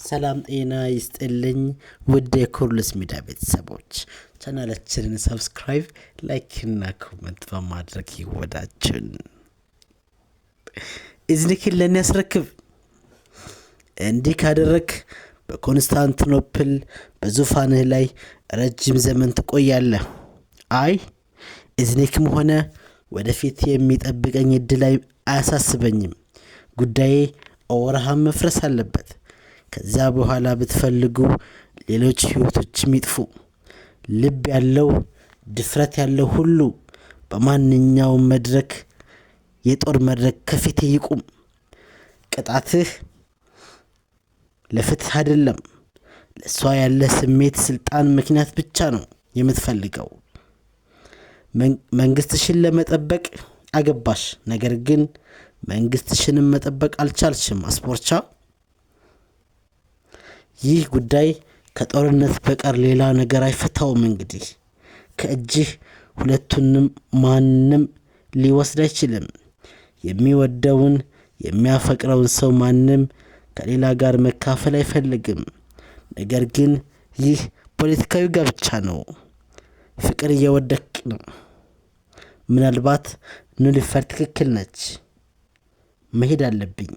ሰላም ጤና ይስጥልኝ ውድ የኩርልስ ሚዲያ ቤተሰቦች፣ ቻናላችንን subscribe፣ like እና comment በማድረግ ይወዳችን። ኢዝኒክን ለእኔ ያስረክብ። እንዲህ ካደረግ በኮንስታንቲኖፕል በዙፋንህ ላይ ረጅም ዘመን ትቆያለህ። አይ፣ ኢዝኒክም ሆነ ወደፊት የሚጠብቀኝ እድል አያሳስበኝም። ጉዳዬ ኦርሃን መፍረስ አለበት። ከዚያ በኋላ ብትፈልጉ ሌሎች ሕይወቶችም ይጥፉ። ልብ ያለው ድፍረት ያለው ሁሉ በማንኛውም መድረክ የጦር መድረክ ከፊቴ ይቁም። ቅጣትህ ለፍትህ አይደለም፣ ለእሷ ያለ ስሜት ስልጣን ምክንያት ብቻ ነው የምትፈልገው። መንግስትሽን ለመጠበቅ አገባሽ፣ ነገር ግን መንግስትሽንም መጠበቅ አልቻልሽም። አስፖርቻ፣ ይህ ጉዳይ ከጦርነት በቀር ሌላ ነገር አይፈታውም። እንግዲህ ከእጅህ ሁለቱንም ማንም ሊወስድ አይችልም። የሚወደውን የሚያፈቅረውን ሰው ማንም ከሌላ ጋር መካፈል አይፈልግም። ነገር ግን ይህ ፖለቲካዊ ጋብቻ ነው። ፍቅር እየወደቅ ነው። ምናልባት ኑሊፈር ትክክል ነች። መሄድ አለብኝ።